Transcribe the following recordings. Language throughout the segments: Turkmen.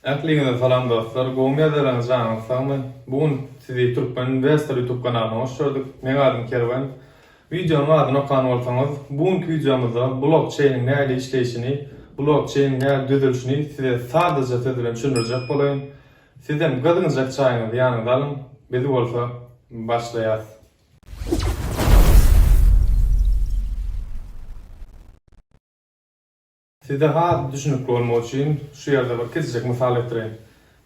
Ähliňize salam dostlar, gowumy ýazýalaryňyz janyňyz sagmy? Bu gün sizi Türkmen Investor YouTube kanalyna hoş gördük. Meň adym Kerwen. Wideonyň adyny okan bolsaňyz, bu günki wideomyzda blokçeýniň nähili işleýşini, blokçeýniň nähili düzülişini size sadaja söz bilen düşündirjek bolaýyn. Sizem gyzgynjak çaýyňyzy ýanyňyza alyň, biz bolsa başlaýas. Size has düşünikli bolmagy üçin şu ýerde bir kiçijik mysal getireýin.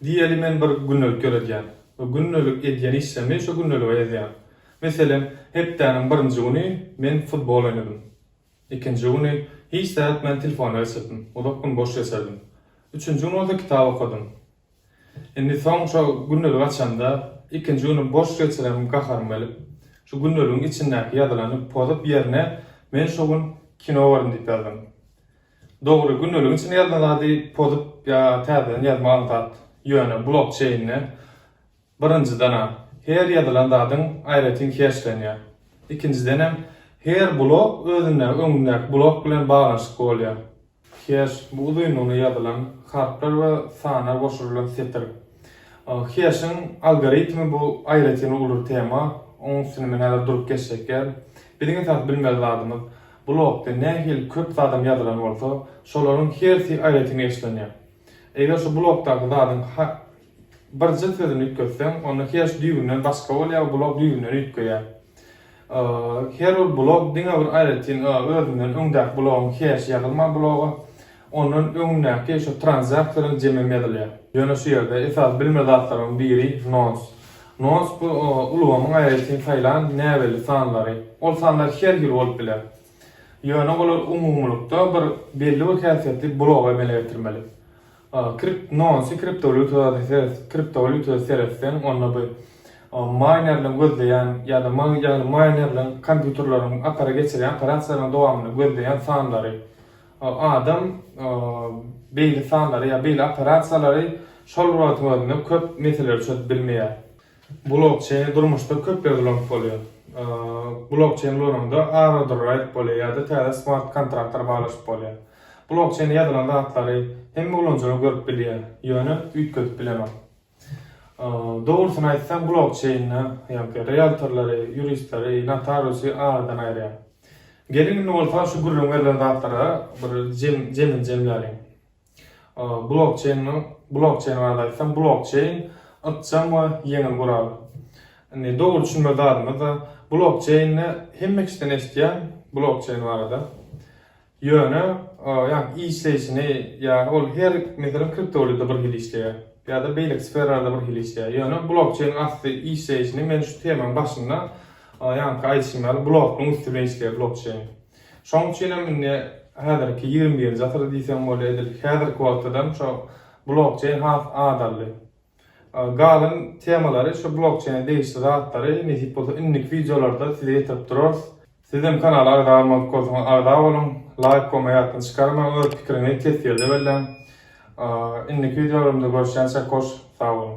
Diýeli men bir gündelik ýöredýän we gündelik edýän işlerimi şo gündelige ýazýan. Meselem, hepdäniň birinji güni men futbol oýnadym. Ikinji güni hiç zat etmän telefonda geçirdim, uzak gün boş geçirdim. Üçünji gün bolsa kitap okadym. Indi soň şo gündelik açanda ikinji güni boş geçirenim gaharym gelip, şu gündeligiň içindäki ýazylany pozup ýerine men şo gün kino gördüm diýip ýazdym. Dogry, gündeligiň içinde ýazylan zady pozup ýa täzeden ýazmak aňsat. Ýöne blokçeýnde birinjiden-ä her ýazylan zadyň aýratyn heşlenýär. Ikinjidenem her blok özündäki öňündäki blok bilen baglanyşykly bolýar. Heş, bu uzynlygyna ýazylan harplar we sanlar goşulylan setir. Heşiň algoritmi bu aýratyn uly tema, oň üstünde men häzir durup geçjek däl. Biziň esasy bilmeli zadymyz, blokda nähili köp zadam ýazylan bolsa, şolaryň hersi aýratyn heşlenýär. Eger şu blokdaky zadyň birje sözüni üýtgetseň, onda heş düýbünden başga bolýar we blok düýbünden üýtgeýär. Her bir blok diňe bir aýratyn özünden öňdäki blogyň heşi ýazylman bloga, ondan öňündäki şu tranzaksiýalaryň jemem ýazylýar. Ýöne şu ýerde esasy bilmeli zatlaryň biri nonce. Nonce bu ulgamyň aýratyn saýlan näbelli sanlary. Ol sanlar her hili bolup biler. Ýöne olar umumylykda bir belli bir häsiýetli blogy emele getirmeli. Krip nonsy kriptowalýutada kriptowalýutada seretseň onda bu maýnerleň gözleýän ýa-da ýagny maýnerleň kompýuterleriň apara geçirýän operasiýalaryň dowamynda gözleýän sanlary. Adam beýle sanlary ýa beýle operasiýalary şol bir wagtyň özünde köp meseleleri çözüp bilmeýär. Blokçeýni durmuşda köp ýerde ulanyp bolýar. Blokçeýni ulanyňda ara-durra edip bolýar ýa-da täze smart kontraktlar baglaşyp bolýar. Blokçeýne ýazylan zatlary hemme ulanyjylar görüp bilýär, ýöne üýtgedip bilenok. Dogrusyny aýtsaň blokçeýnde ýaňky realtorlary, ýuristleri, notariusy aradan aýyrýar. Geliň indi bolsa şu gürrüň berlen zatlara bir jemini jemläliň. Blokçeýniň blokçeýn barada aýtsam, blokçeýn ykjam we ýeňil gural. Indi dogry düşünmeli zadymyz-da, blokçeýnde hemme kişiden eşidýän blokçeýn barada. Ýöne, ýagny işleýşini ýa ol her, meselem, kriptowalýuta bir hili işleýär ýa-da beýleki sferalarda bir hili işleýär. Ýöne blokçeýniň asly işleýşini men şu temaň başynda ýaňky aýdyşym ýaly bloklaryň üsti bilen işleýär blokçeýn. Şonuň üçin hem indi häzirki 21-nji asyrda diýseň bolýar edil häzirki wagtdadam şo blokçeýn has adally. Galan temalary şu blokçeýne degişli zatlary nesip bolsa indiki wideolarda size ýetirip durarys. Sizem kanala agza bolmadyk bolsaňyz agza boluň, laýk goýmagy ýatdan çykarmaň, öz pikiriňizi teswirde belläň. Indiki wideolarymda görüşýänçäk hoş sag boluň.